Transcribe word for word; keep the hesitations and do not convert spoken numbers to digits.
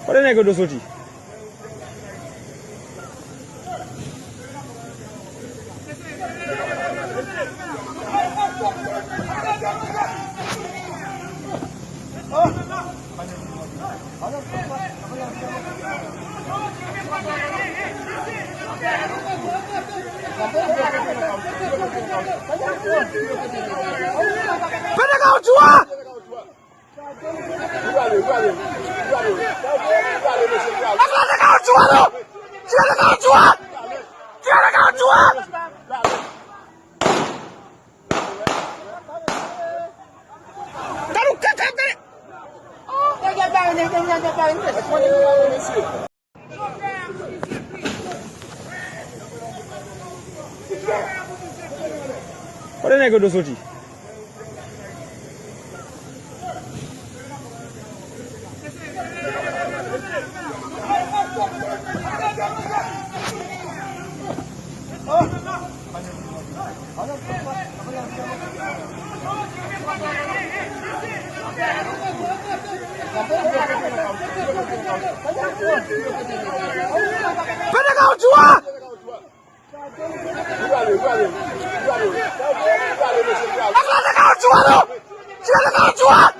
Kote nèg yo do soti? Pete kawotchou a! Eklate kawotchou a non! Tire kawotchou a! Tire kawotchou a! Gad yon kaka, gade! Kote nèg yo do soti? Pete kawotchou a! Eklate kawotchou a non! Tire kawotchou a!